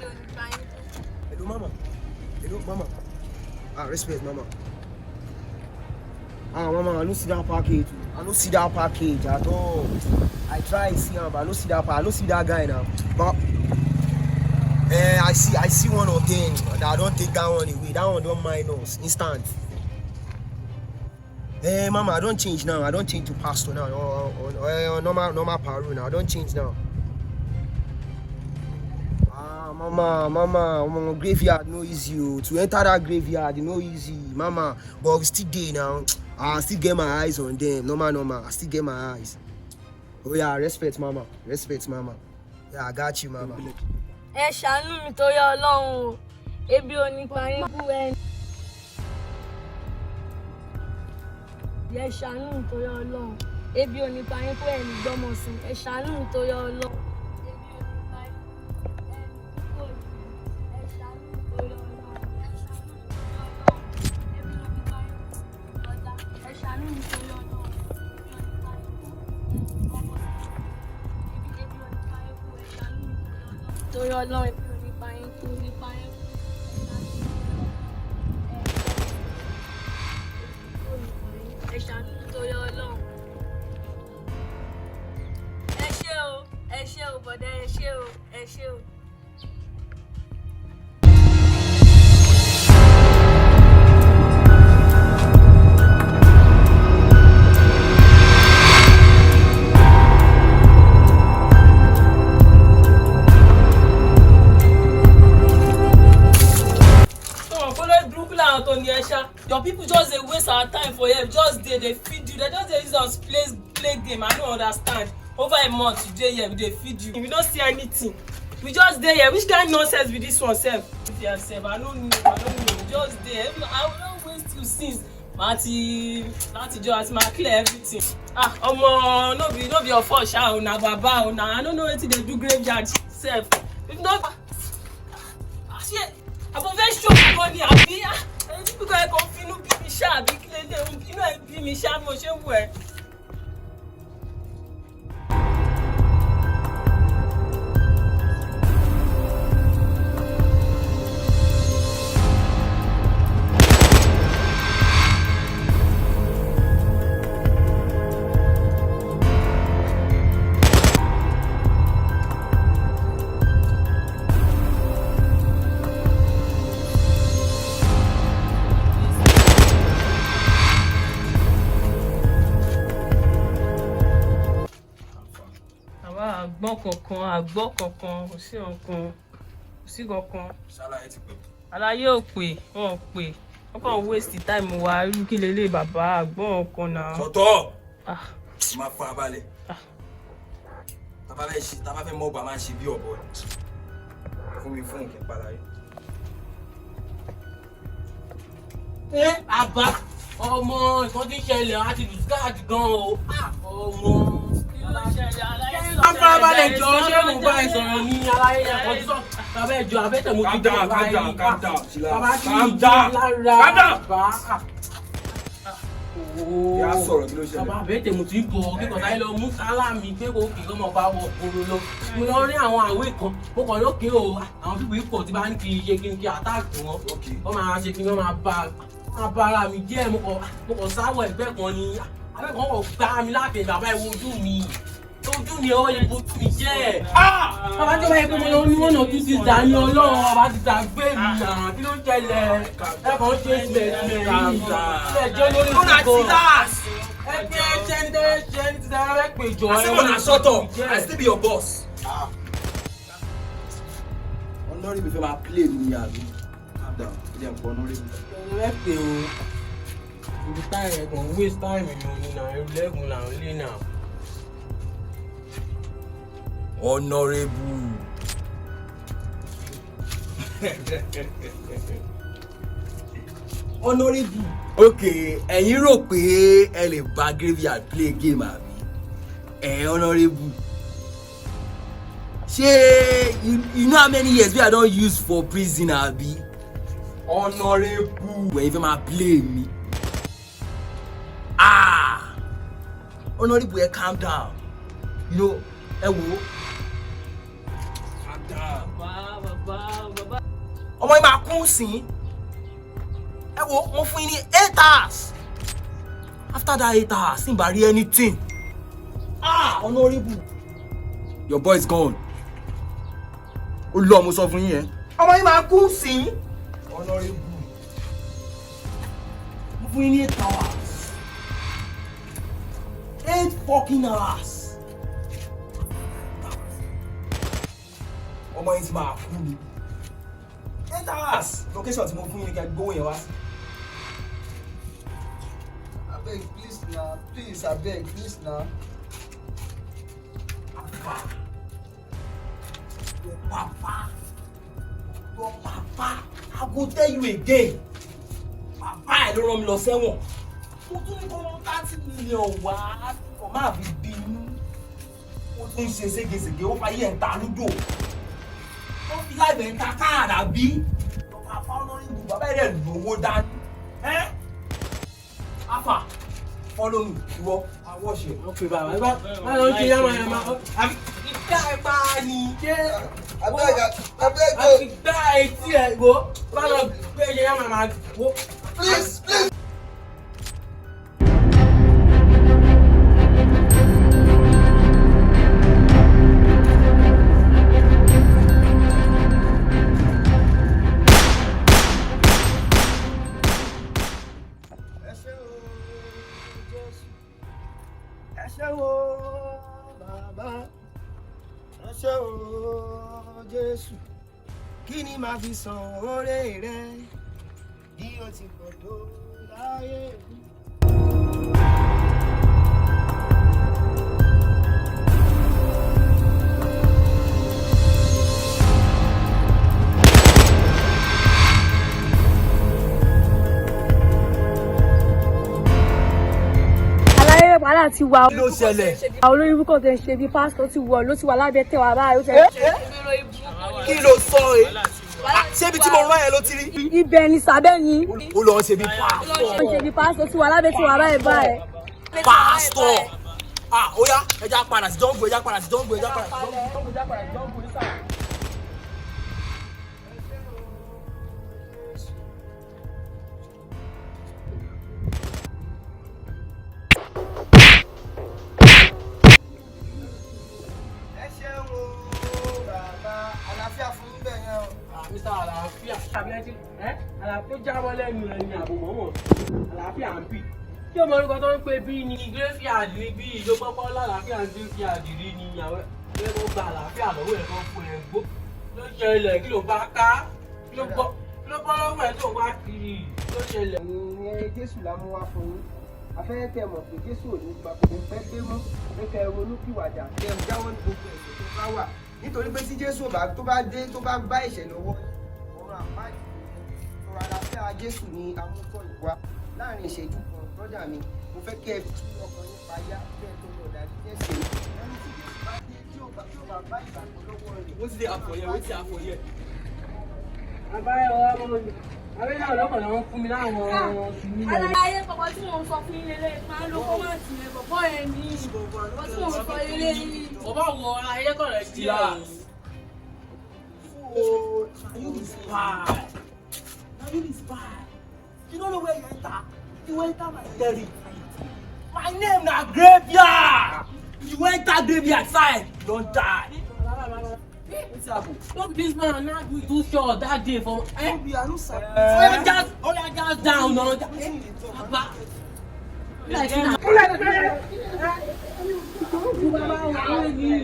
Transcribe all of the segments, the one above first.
Ebi ò ní pa yín kú. Hello, mama. Hello, mama. Ah, respect, mama. Ah, mama, I no see that package. I no see that package at all. I try see am, but I no see that. I no see that guy now. But I see one of them. I don take that one away. That one don minus instant. Mama, I don change now. I don change to pastor now. Or normal parole now. I don change now. Ah, mama, mama, mama, graveyard no easy o. To enter that graveyard, e no easy, mama. But we still dey now. I still get my eyes on them. Normal, normal. I still get my eyes. Oh yeah, respect, mama. Respect, mama. Yeah, I got you, mama. Ẹ ṣàánú mi torí Ọlọ́run o, ebi ò ní pa yín kú. Ẹ ṣàánú mi torí Ọlọ́run, ebi ò ní pa yín kú, ẹ ní gbọ́mọ sí. Ẹ ṣàánú mi torí Ọlọ́run, ebi ò ní pa yín kú, ẹ ní kú òjijì. Ẹ ṣàánú mi torí Ọlọ́run, ẹ ṣàánú mi torí Ọlọ́run, ebi ò ní pa yín kú ọ̀dà. Ẹ ṣàánú mi torí Ọlọ́run, ebi ò ní pa yín kú, ẹ ní gbọ́mọ sí. Ebi ò ní pa yín kú. Ẹ ṣàánú mi torí Ọlọ́run, ebi ò ní pa yín kú, ní pa yín kú. Ẹ ṣàánú mi torí Ọlọ́run. Ẹ ṣé o, ẹ ṣé o, bọ̀dá, ẹ ṣé o, ẹ ṣé o. Tọmọ kólé burúkú làwọn tó ní ẹ ṣá. Your people just dey waste our time for here, just dey feed you. They just dey use us play game. I no understand. Over a month you dey here, we dey feed you, we no see anything. We just dey here. Which kind nonsense be this one sef? Sef, I no know, I no know. We just dey. I no waste you since màá ti látijọ́ àti máa clear everything. Ah, ọmọ, no be your fault ṣá o. Na baba o, na I no know wetin dey do graveyard sef. If not, ṣé àbò fẹ́ ṣòfò kan ni, àbí ẹni tí pípẹ́ ẹ̀ kan finú bí mi ṣá, àbí kí lè inú ẹ̀ bí mi ṣá bí mo ṣe ń wù ẹ́? Àwa àgbọ̀n kankan, àgbọ̀ kankan, kò sí kankan, kò sí kankan. Ṣàlàyé ti pè. Aláyé ò pè, wọn ò pè, wọn kàn waste time wa. Irú kí lélẹ̀, bàbá, àgbọ̀n kan náà. Sọtọ. Ah. Máa fara balẹ̀. Tá bá fẹ́ ṣe, tá bá fẹ́ mọ̀, bá máa ṣe bí ọ̀bọ ni. Fún mi fóònù kí n padà rí. Ẹ àbá ọmọ, nǹkan tí ń ṣẹlẹ̀ á ti discard gan o. Ah, ọmọ. Kí ló ṣẹlẹ̀, aláyé? A farabalẹ̀ jọ, ṣé mo bá ẹ sọ̀rọ̀ ní aláyé yẹn kan tí sọ bàbá ẹ jọ abẹ́tẹ̀ mo ti Calm down, calm down, calm down, Sheila. Bàbá kí Calm n down. lára Calm down. bàbá. Ìyá sọ̀rọ̀, kí ló ṣẹlẹ̀? Bàbá, àbẹ́tẹ̀ mo ti ń bọ̀ kíkọ̀ sáyé lọ mú sálámì pé kò kì í kọ́ mọ̀ bá wọ koro lọ. Mo lọ rí àwọn àwé kan, mo kàn lókè o, àwọn pípọ̀ ipò tí bá ní kí n ṣe kí n kí àtáàkì wọn. Wọ́n máa ṣe kí wọ́n máa bá ara mi jẹ́. Mo kàn sáwọ̀ ẹgbẹ́ kan ni abẹ́ kan kò gbá mi láàfin. Bàbá, ẹ wo ojú mi, ojú mi, ọwọ́ yẹn bojú mi jẹ́. Bàbá, tó bá yẹ pé mo lọ ní one or two things dání, Ọlọ́run ọba ti ta gbé mi nà. Kí ló ń ṣẹlẹ̀? Ẹ kàn ń ṣe sílẹ̀ yìí ẹ jẹ́ lórí ìkọ̀ ẹ pé ẹ ṣe ní tẹ́lẹ̀ ṣe ní ti tẹ́lẹ̀ pè jọ. I say una shut up. I still be your boss. Honourable fẹ́ máa play mi ni, àbí? Calm down. Ilé ẹ̀kọ́ honourable. Ẹ pè o, ibi táyà ẹ kàn waste time mi ò ní nà, irú lẹ́gùn là ń lé nà. Honourable. Honourable. Okay, ẹ̀yin rò pé ẹ lè bá graveyard play game, àbí? Ẹ honourable. Ṣé you know how many years wey I don use for prison, àbí? Honourable. Ẹ̀yin fẹ́ máa play mi. Ah! Honourable, ẹ calm down. You know, ẹ wo. Calm down. Bàbá, bàbá. Bàbá, bàbá. Ọmọ yìí máa kún sí i. Ẹ wo, mo fún yín ní 8 hours. After that 8 hours, tí n bá rí anything, ah, honourable, your boy is gone. Ó lọ, mo sọ fún yín yẹn. Ọmọ yìí máa kú sí i. Honourable, mo fún yín ní 8 hours, 8 fucking hours. Ọmọ yìí ti máa kú ni. 8 hours, location tí mo fún yín ní kẹ́ gbówó yẹn wá sí. Abeg, please na, please, abeg, please na. Papa. Your papa. Your papa. I go tell you again. Bàbá ẹ̀ ló rán mi lọ sẹ́wọ̀n. Mo tún ní kó mú 30 million wá kó má fi bínú. Ó tún ṣe ségesège, ó fayé ẹ̀ ń ta lúdò. Ó fi láìpẹ́ ń ta káàdà bí. Your papa honourable, bàbá ẹ̀ dẹ̀ lówó dání. Ẹ́ Afa, follow me, ìwọ, àwọ̀ṣe. Ok bàbá, ẹ bá lọ ṣe yamayama àbí ìgbà ẹ pa ni ṣé Abeg, abeg o. Àfi gbá etí ẹ wo bá lọ gbé ṣe yamayama wo. Please, please. Ẹ ṣé o Jésù, ẹ ṣé o bàbá, ẹ ṣé o Jésù. Kí ni màá fi san oore rẹ bí o ti pọ̀ tó láyé mi? Aláyé, wàhálà ti wà. Kí ló ṣẹlẹ̀? Àwọn olórí burúkú tó ń ṣe bí pásítọ̀ ti wọ̀ ló ti wà lábẹ́ tẹ̀wá báyìí ó ti. Kí ló sọ ẹ? Ṣé ibi tí mo rán ẹ ló ti rí? Ibẹ̀ ni sàbẹ̀ ni. Ó lọ ṣe bí pásítọ̀. Ó ń ṣe bí pásítọ̀ ti wà lábẹ́ tẹ̀wá báyìí báyìí. Pásítọ̀, ah, ó yá, ẹ já padà sí jungle, ẹ já padà sí jungle, ẹ já padà sí jungle, ẹ já padà sí jungle nísà. Ẹ ṣé o Jésù. Ẹ ṣeun o bàbá, àlàáfíà fún yín bẹ́ẹ̀ yẹn o. Mr. Àlàáfíà tàbí ẹ ti ẹ àlàáfíà jábọ́ lẹ́nu ẹni àbò mọ́mọ́ àlàáfíà ń bì. Kí ọmọ orúkọ tó ń pè bí ní gírẹ́fìàdì ní bí ìjọ pọ́pọ́ lálàáfíà ń gírẹ́fìàdì rí ni àwọn ẹ kó gba àlàáfíà lọ́wọ́ ẹ̀ kó fún ẹ gbó. Ló ṣẹlẹ̀, kí ló bá ká, kí ló bọ́, kí ló bọ́ lọ́wọ́ ẹ̀ tó wá kiri ló ṣẹlẹ̀? Ìyẹn Jésù la mú wá fún yín. Afẹ́rẹ́ tẹ mọ̀ pé Jésù ò ní gba, kò ní pẹ́ dé mọ́, pé kẹ́ ẹ ronú pìwàdà, kẹ́ ẹ jáwọ́ ní gbogbo ẹ̀ṣẹ̀ tó bá wà, nítorí pé tí Jésù bá tó bá dé, tó bá bá ẹ̀ṣẹ̀ lọ́wọ́, ọ̀run àpáàdì ọ̀rọ̀. Àlàáfíà Jésù ni amútọ̀ ìwà láàrin ìṣẹ́jú kan. Brọ́dà mi, mo fẹ́ kí ẹ tú ọkàn yín payá kí ẹ tó lọ dárí ẹ̀ṣẹ̀. Ẹni tí Jésù bá dé tí ò bá bá ìgbàgbọ́ lọ́wọ́ rẹ̀. Wetin dey happen here? Wetin dey happen here? Àbáyọ ọmọ mi, àbẹ́yẹ ọlọ́kọ̀ làwọn fún mi láwọn kìíní lọ. Aláyé, bọ̀bọ̀ tí mò ń sọ fún yín lélẹ̀ máa ń lo kọ́mọ̀tì yẹn, bọ̀bọ̀ yẹn ní bọ̀bọ̀ tí mò ń sọ lélẹ̀ yìí. Bọ̀bọ̀ wo ayẹ́kọ̀ rẹ̀ jí ẹ̀? Oh, na you be spy. Na you be spy. You no know where you enter. You enter my territory. My name na Graveyard. You enter graveyard side, you don die. Wetin happen? No be this man knack me too short that day for eh? No be, I no sabi. Oya jazz, oya jazz down now. Baba. Like na.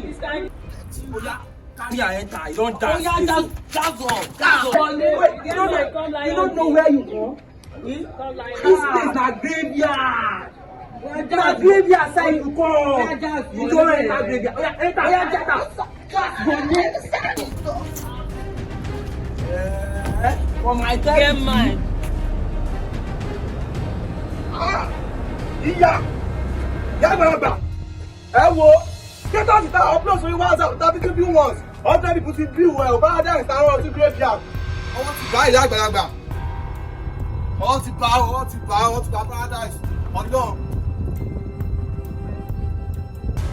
Oya, carry am enter. You don die. Oya jazz, jazz up, jazz up. Wait, you don't know where you go? This place na graveyard. Na graveyard side you come. You don enter graveyard. Oya, enter. Oya, enter. Just go. Eh, for my Get territory. mine. Ìyá yàgbàlagbà, ẹ wo status ta upload sórí WhatsApp tàbí two view once, 100 people ti view ẹ ò bá dá ìsàrọ̀ ọtí graveyard. Ọwọ́ ti bá ìyá àgbàlagbà, ọwọ́ ti bá, ọwọ́ ti bá, ọwọ́ ti bá paradise ọlọ́run.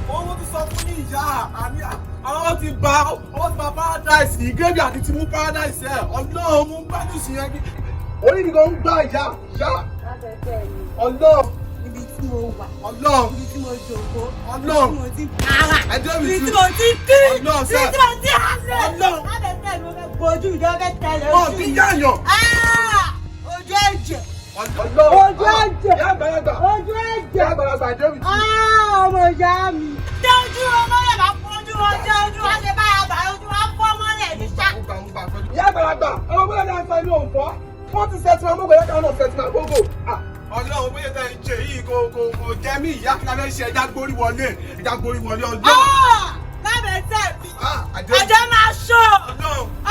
Owó ti sọ fún ní ìyá àní. Ọwọ́ ti ba paradise yìí, graveyard ti mú paradise ẹ̀. Ọlọ́run, mú gbádùn sí yẹn kí. Orí mi kan ń gbá ìyá ìyá. Ọlọ́run. Ibi tí mo wà. Ọlọ́run. Ibi tí mo jòkó. Ọlọ́run. Ibi tí mo ti para. Ẹjọ́ mi Ibi ti tí mo ti kí. Ọlọ́run Ibi sẹ́. tí mo ti halẹ̀. Ọlọ́run. Lábẹ́tẹ̀ mi, mo fẹ́ bojú ìjọ fẹ́ tẹ̀lé Wọn ojú bí mi. yáyàn. Ah! Ojú ẹ̀jẹ̀. Ọlọ́run. Ojú ẹ̀jẹ̀. Ìyá àgbàlagbà. Ojú ẹ̀jẹ̀. Ìyá àgbàlagbà, ẹjọ́ mi ti. Ah, ọmọ ìyá mi. Tẹ ojú wọn mọ́lẹ̀, bá fọ́ ojú wọn, tẹ ojú wọn ṣe báyà bá ojú wọn fọ́ mọ́lẹ̀ ní ṣá. Ìyá àgbàlagbà, ọmọ gbọ́dọ̀ ní àǹfààní inú òǹfọ́. Wọ́n ti sẹ́tì máa mú gbẹ̀rẹ́ kan náà sẹ́tì máa gbógò. Ọlọ́run, bóyá tẹ̀ ń ṣe yìí kò jẹ́ mí ìyá kí la fẹ́ ṣe? Ẹja gbórí wọlé, ẹja gbórí wọlé, Ọlọ́run. Ah! Lábẹ́tẹ̀ mi. Ẹ̀jẹ̀ máa ṣó.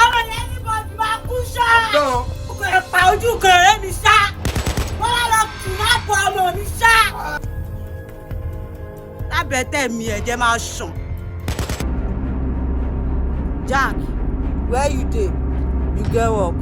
Ọmọ yẹn ní bọ́ọ̀dù máa kú ṣá. Kò lè pa ojú kan rẹ̀ mi ṣá. Wọ́n wá lọ kìnnàpọ̀ ọmọ mi ṣá. Lábẹ́tẹ̀ mi, ẹ̀jẹ̀ máa ṣàn. Jack, where you dey? You get work.